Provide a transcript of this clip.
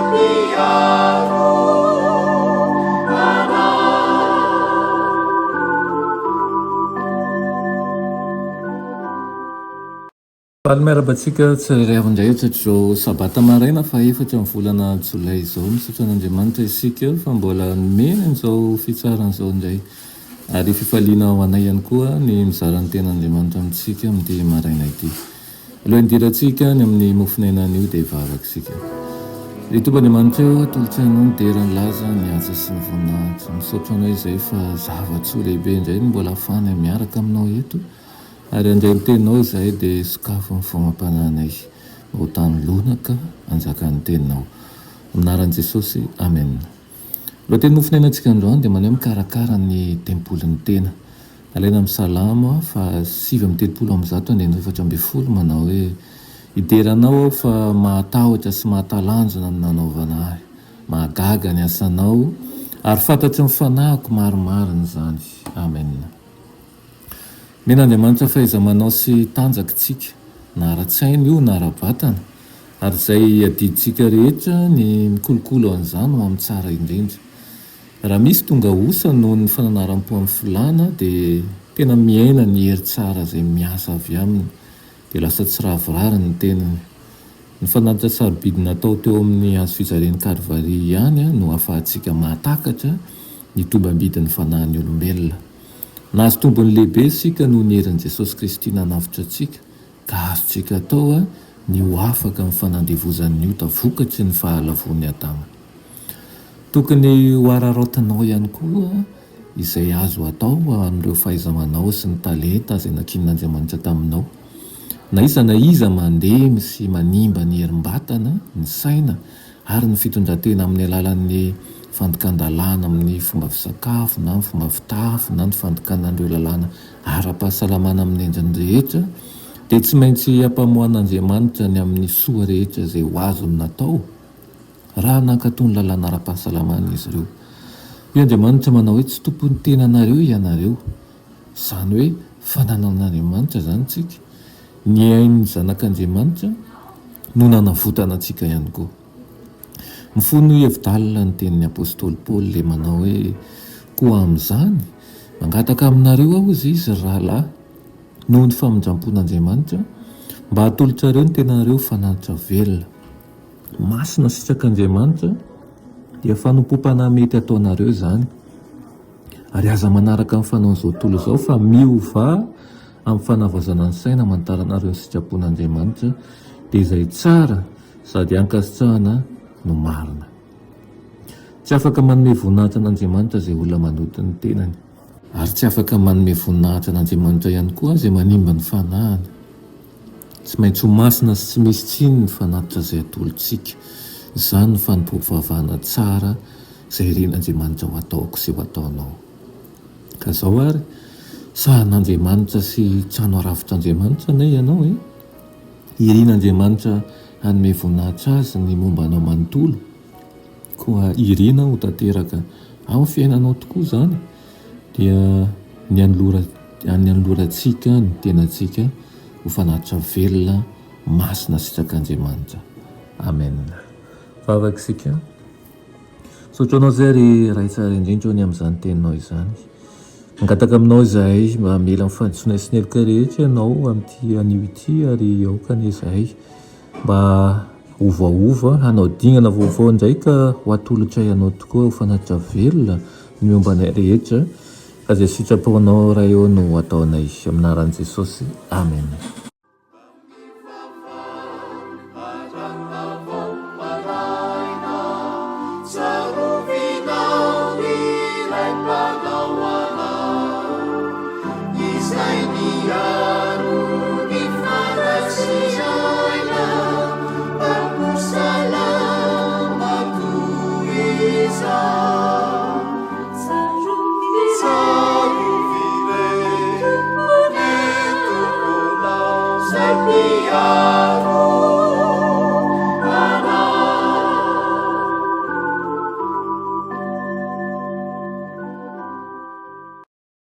mpiaro anay. Faly miarahaba antsika tsirairay avy indray hatratr'izao sabata maraina faha-efatra amin'ny volana jolay izao. Misaotra an'Andriamanitra isika fa mbola nomeny an'izao fitsaharana izao indray. Ary fifaliana ho anay ihany koa ny mizara ny tenin'Andriamanitra amintsika amin'ity maraina ity. Alohan'ny hidirantsika any amin'ny mofon'aina anio dia hivavaka isika. Ry Tompo Andriamanitra ô, atolotray Anao ny dera, ny laza, ny haja sy ny voninahitra. Misaotra Anao izay fa zava-tsoa lehibe indray no mbola ahafahanay miaraka Aminao eto. Ary handray ny Teninao izahay dia sokafy ny fo amam-panahinay mba ho tany lonaka hanjakan'ny Teninao. Amin'ny anaran'i Jesosy, Amena. Lohateny mofon'ainantsika androany dia maneho mikarakara ny tempolin'ny tena. Alaina amin'ny Salamo faha 139 andininy 14 manao hoe, Hidera Anao aho fa mahatahotra sy mahatalanjona ny nanaovana ahy. Mahagaga ny asanao, ary fantatry ny fanahiko marimarina izany. Amena. Omen'Andriamanitra fahaiza-manao sy tanjaka isika, na ara-tsaina io na ara-batana, ary izay adidintsika rehetra ny mikolokolo an'izany ho amin'ny tsara indrindra. Raha misy tonga osa noho ny fananaram-po amin'ny filàna dia tena miaina ny hery tsara izay miasa avy aminy, dia lasa tsy ravorary ny tenany. Ny fanatitra sarobidy natao teo amin'ny hazofijalian'i Kalvary ihany no ahafahantsika mahatakatra ny tombam-bidin'ny fanahin'ny olombelona. Nahazo tombony lehibe isika noho ny herin'i Jesosy Kristy nanavotra antsika, ka azontsika atao ny ho afaka amin'ny fanandevozan'ny ota vokatry ny fahalavoan'i Adama. Tokony hohararaotinao ihany koa izay azo atao amin'ireo fahaiza-manao sy ny talenta izay nankinin'Andriamanitra taminao. Na iza na iza mandemy sy manimba ny herim-batana, ny saina, ary ny fitondran-tena amin'ny alalan'ny fandikan-dalàna amin'ny fomba fisakafo na ny fomba fitafy na ny fandikana an'ireo lalàna ara-pahasalamana amin'ny endriny rehetra, dia tsy maintsy hampamoahan'Andriamanitra ny amin'ny soa rehetra izay ho azony natao raha nankatò ny lalàna ara-pahasalamana izy ireo. Hoy Andriamanitra manao hoe, Tsy tompon'ny tenanareo ianareo. Izany hoe fananan'Andriamanitra izany isika. Ny ain'ny Zanak'Andriamanitra no nanavotana antsika ihany koa. Mifono hevi-dalina ny tenin'ny apostoly Paoly ilay manao hoe, Koa amin'izany, mangataka aminareo aho, hozy izy, ry rahalahy, noho ny famindram-pon'Andriamanitra, mba hatolotrareo ny tenanareo ho fanatitra velona, masina sitrak'Andriamanitra, dia fanompoam-panahy mety hataonareo izany. Ary aza manaraka ny fanaon'izao tontolo izao, fa miovà amin'ny fanavaozana ny saina hamantaranareo ny sitrapon'Andriamanitra, dia izay tsara sady ankasitrahana no marina. Tsy afaka manome voninahitra an'Andriamanitra izay olona manoto ny tenany. Ary tsy afaka manome voninahitra an'Andriamanitra ihany koa izay manimba ny fanahiny. Tsy maintsy ho masina sy tsy misy tsiny ny fanatitra izay atolotsika. Izany no fanompoam-pivavahana tsara izay irin'Andriamanitra ho ataoko sy ho ataonao. Ka izao ary, sahan'Andriamanitra sy trano arafitr'Andriamanitra anie ianao e! Irin'Andriamanitra hanome voninahitra Azy ny momba anao manontolo, koa irina ho tanteraka amin'ny fiainanao tokoa izany, dia ny hanolora ny hanolorantsika ny tenantsika ho fanatitra velona, masina sitrak'Andriamanitra. Amen. Vavaka isika. Misaotra Anao izay ry Ray tsara indrindra ô ny amin'izany teninao izany. Mangataka aminao izahay mba hamela ny fahadisoanay sy ny heloka rehetra Ianao amin'ity anio ity ary aoka anie izahay mba ho voaova hanao dingana vaovao indray ka ho atolotray Anao tokoa ho fanatitra velona ny momba anay rehetra ka izay sitraponao Ray ô no ho ataonay. Amin'ny anaran'i Jesosy. Amen.